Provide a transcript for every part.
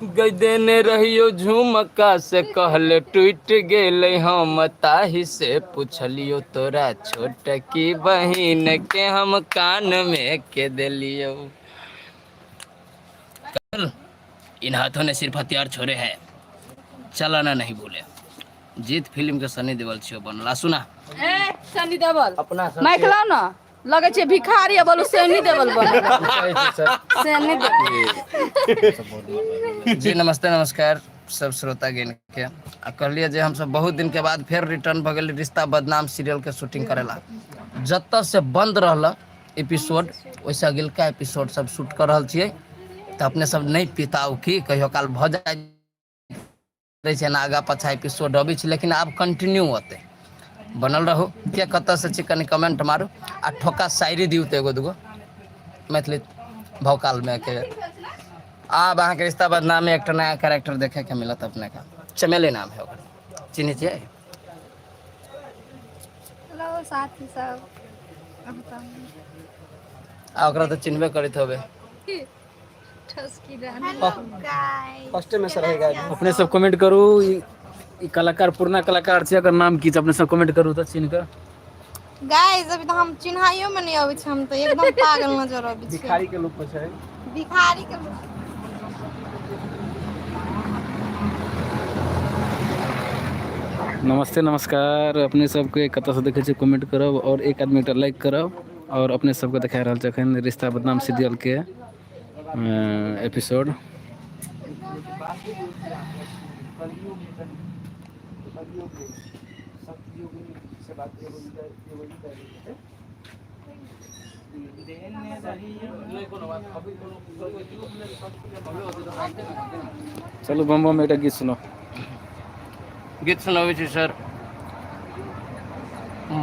गई देने रहियो झुमका से कहले टूट गेलै, हम ताही से पुछलियो तोरा छोटकी बहिन के हम कान में के देलियो। इन हाथों ने सिर्फ हथियार छोड़े हैं, चलाना नहीं भूले। जीत फिल्म के सनी देओल छियो बनल। आ सुना। ए सनी देवल। अपना सब माइक लाओ ना, लगे छै भिखारी आ बोलू सनी देवल बनल। सनी देवल। जी नमस्ते, नमस्कार सब श्रोता गण के। आ कहलिए जे हमसब बहुत दिन के बाद फेर रिटर्न भऽ गेल रिश्ता बदनाम सीरियल के शूटिंग करेला। जतऽ से बंद रहल एपिसोड, ओहिसँ अगिलका एपिसोड सब शूट कऽ रहल छियै। तऽ अपने सब नहि पिताउ की कहियो काल भऽ जाइ रहै छै ने, आगाँ पाछाँ एपिसोड अबै छै, लेकिन आब कंटिन्यू अतै। बनल रहू। के कतऽसँ छी कनि कमेंट मारू आ ठोका शायरी दियौ तऽ एगो दूगो मैथिली भौकालमे के। आब अहाँके रिश्ता बदनामी एकटा नया कैरेक्टर देखैके मिलत अपनेके। चमेली नाम है ओकर, चिन्है छियै? हेलो साथी सब। आ ओकरा तऽ चिन्हबे करैत होबै। फर्स्टे में से रहेगा। अपने सब कमेंट करू, ई ई कलाकार पुरना कलाकार छै, एकर नाम की छै? अपने सब कमेंट करू तऽ चिन्ह कऽ। गाइस, अभी तऽ हम चिन्हाइयो में नहीं अबै छै, हम तऽ एकदम पागल नजर अबै छै। भिखारी के लुक में छै। भिखारी के look। नमस्ते, नमस्कार अपने सबके। कतऽसँ देखै छियै कमेंट करब और एक आदमी एकटा लाइक करब। और अपने सबके देखा रहल छै एखन रिश्ता बदनाम सीरियल के एपिसोड। चलू बम बम एकटा गीत सुनाउ। गीत सुनाबै छी सर।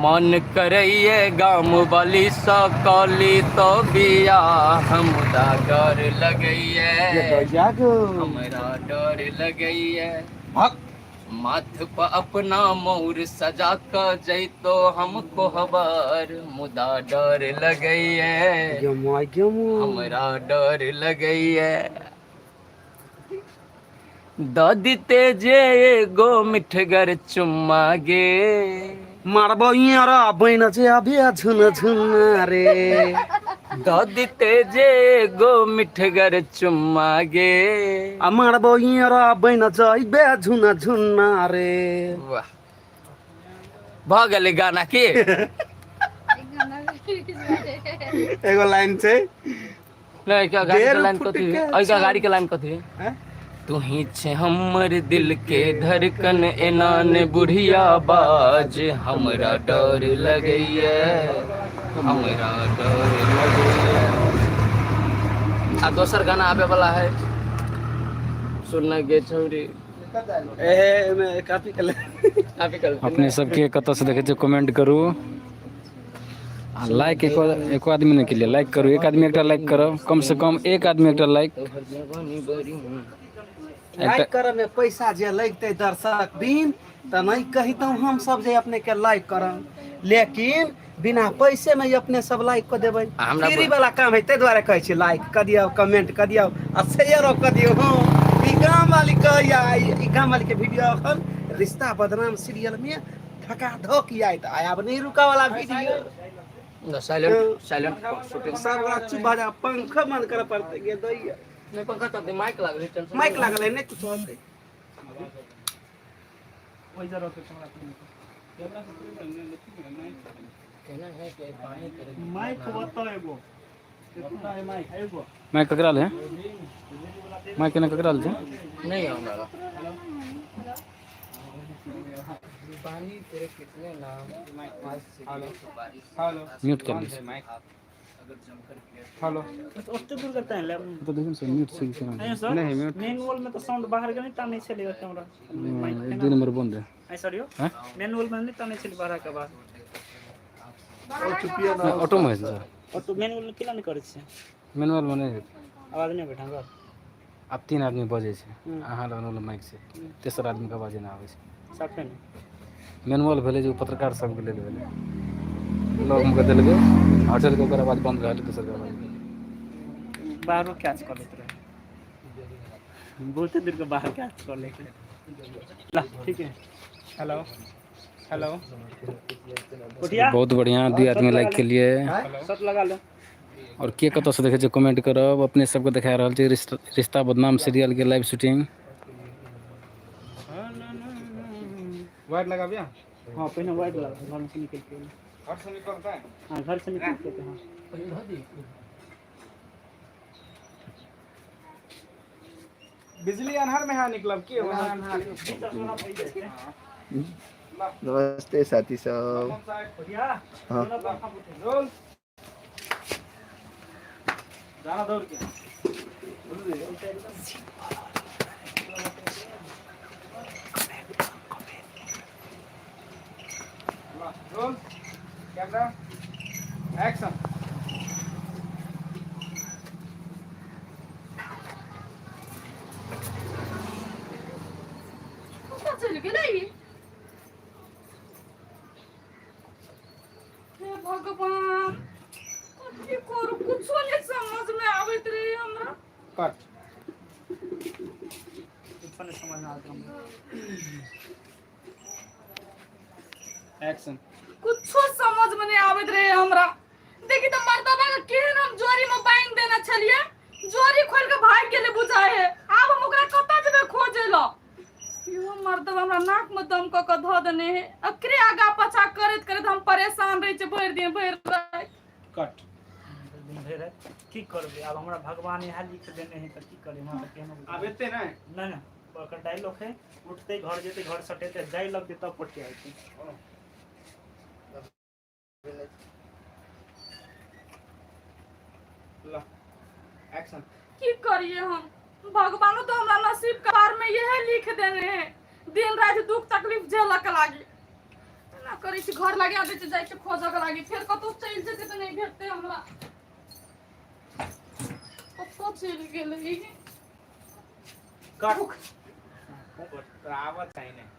मन करैये गाम वाली सँ कली तो बियाह, मुदा डर लगैये, हमरा डर लगैये। माथ पर अपना मौर सजा क जैतो हम कोहबर, मुदा डर लगैये, हमरा डर लगैये। दऽ दिते जे एगो मिठगर चुम्मा गे, मारबो यारा बहिन जे अभी झुन झुन रे। दऽ दिते जे एगो मिठगर चुम्मा गे, आ मारबो यारा बहिन जइबे झुन झुन रे। वाह, भऽ गेलै गाना की। एगो लाइन छै। नहीं क्या गाड़ी के डेढ़ लाइन फुट कथी के है? क्या गाड़ी के लाइन कथी है? हैं? तू ही छे हमर दिल के धड़कन, एना ने बुढ़िया बाज, हमरा डर लगैया, हमरा डर लगैया। आ दोसर गाना आबे वाला है, सुन गे छौरी। एहे मे कापी कर ले। कापी कर। अपने सबके कतऽसँ देखै छियै कमेंट करू आ लाइक एको एको आदमी नहि केलियै। लाइक करू, एक आदमी एकटा लाइक करब, कम से कम एक आदमी एकटा लाइक। लाइक करऽ में पैसा जे लगतै दर्शक बिन तऽ नहि कहितहुँ हम सब जे अपने के लाइक करब, लेकिन बिना पैसे में अपने सब लाइक कऽ देबै। आ हमरा फ्री वाला काम है, ताहि दुआरे कहै छी लाइक कऽ दियौ, कमेंट कऽ दियौ आ शेयरो कऽ दियौ। हँ, ई गाम वाली कहैया, ई गाम वाली के वीडियो अखन रिश्ता बदनाम सीरियल में धका धक आयत, आब नहीं रुका वाला वीडियो। Silent silent shooting. सब गोरा चुप भऽ जा, पंखा बंद करऽ पड़तै गे दैया। नहीं, पंखा तऽ माइक लागल है, टेंशन। माइक लागल है, नहीं कुछ होतै। कहना है कि पानी करे। माइक ओतऽ एगो माइक एगो। माइक ककरा ले? माइक केना ककरा ले छै? नहीं है हमरा। पानी तेरे कितने नाम। म्यूट कर दी। हेलो, ओते दूर करता है ले। तो देखिन सर, म्यूट से केना? नहीं सर। नहीं, म्यूट। मैनुअल में तो साउंड बाहर के नहीं ताने छले कैमरा माइक। दू नंबर बंद है। आई सर यो। हैं? मैनुअल में नहीं ताने छले बाहर के बाद। ऑटो में है सर। ऑटो मैनुअल में केना नहीं करै छै? मैनुअल में नहीं। आवाज नहीं बैठा सर। आब तीन आदमी बजै छै, अहाँ लग माइक छै, तेसर आदमीके आवाज नहि आबै छै। साफे नहीं। मैनुअल भेलै जे ओ पत्रकार सबके लेल भेलै, लगमे के देलकै, होटलके ओकर आवाज बन्द रहल, दोसरके आवाज बाहरो कैच कऽ लैत रहै। बहुते दूर के बाहर काज कऽ लेके। ला ठीक है। हेलो हेलो उठिया। बहुत बढ़िया, 2 आदमी लाइक के लिए। सब लगा लो। और के कतऽ से देखै छै कमेंट करब। अपने सबके देखा रहल छै रिश्ता बदनाम सीरियल के लाइव शूटिंग। वाइट लगा भैया। हाँ पहले वाइट लगा, घर से निकल के। घर से निकलता है। हाँ घर से निकल के। हाँ बिजली अन्हार में है निकलब के वहाँ अन्हार। नमस्ते साथी सब। हाँ। रोल जाना दौड़ के। Roll camera action. कतऽ चलि गेलै ई? हे भगवान, कथी करू, कुछो नहि समझ में आबैत रहे हमरा। कट। कुछो नहीं समझ में आता हमरा। एक्शन। कुछो समझ में नहीं आबैत रहे हमरा। देखी तऽ मर्दबा के केहन हम जोरी में बांधि देने छलियै, जोरी खोलि के भागि गेलै बुझाइ है। आब हम ओकरा कतऽ जेबै खोजै लए? इहो मर्दबा हमरा नाक में दम कऽ के धऽ देने है। एकरे आगा पाछा करैत करैत हम परेशान रहै छियै भरि दिन भरि राति। कट। दिन भरि राति की करबै आब, हमरा भगवान इएह लिख देने है तऽ की करबै, हमरा तऽ केहनो। आब एते नहीं। नहीं नहीं, ओकर डायलॉग है, उठते घर जेते घर सटेते जाय लगते तब पटिया आते। ला एक्शन। की करिए हम, भगवानो तो हमरा नसीब के बारे में यह लिख देने है, दिन राति दुख तकलीफ झेलक लागी। एना करै छी, घर लगा दै छी, जाइ छी खोजक लागी, फेर कतौ चलि जेतै तऽ नहि भेटतै हमरा। कतौ चलि गेलै ई? कट। आवत चाहिए नहीं।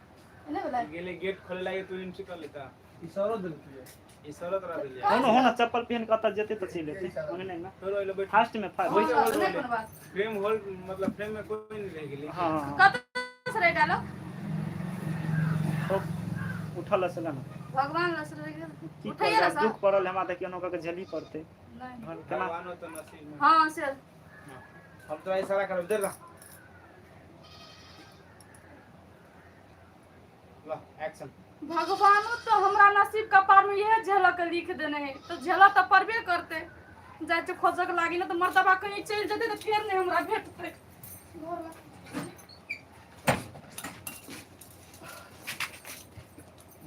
एने भेलै? गेले गेट खोले लागे तू इनसे कर लेता। इशारो देलकै। इशारा तोरा देलियै। होनो होनो चप्पल पहन कतऽ जेतै तऽ चलि एतै, ओने नहि ना। फेरो अइलो बैठ। फास्ट में फास्ट। हाँ, नहि कोनो बात। फ्रेम होल मतलब फ्रेम में कोई नहीं रह गेलै। हाँ हाँ। कतऽ से रहि गेलो? हाँ उठल से ना। भगवान लस रहि गेल। की उठैये करबै रसा। दुख पड़ल हमरा तऽ केनो कऽ के झेलही पड़तै। नहि। घर केना। भगवानो तो नसीब में। हाँ से। हम तोरा इशारा करब इधर ला। ला एक्शन। भगवानो तो हमरा नसीब कपार में यह झलक लिख देने है तो झेलऽ तऽ पड़बे करतै। जाइ छै खोजक लागी, ने तऽ मर्दबा कहीं चलि जेतै तऽ फेर नहि हमरा भेटतै।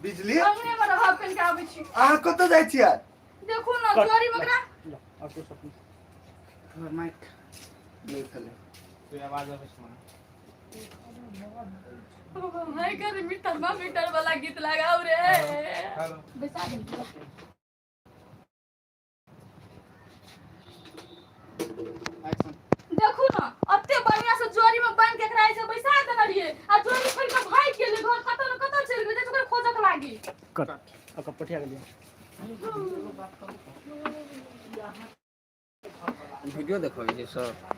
बिजली अंगने मे रहब, कनिका आबै छी। अहाँ कतऽ जाइ छियै? देखू ने जोरी में ओकरा। ला ऑटो सब। माइक नहि खेलै। तू आवाज आबै छै। हाय कर मीटर वाला गीत लगाऊ रे। हेलो। बैसा दे। एक्शन। देखू ने अते बढ़िया से जोरी में बांधि के एकरा ऐसे बैसा देने रहियै आ जोरी खोलि के भागि गेलै, घर कतऽ ने कतऽ चलि गेलै, ओकरा खोजक लागी। कट ओकर पटिया गेलियै। वीडियो देखबै छै सब।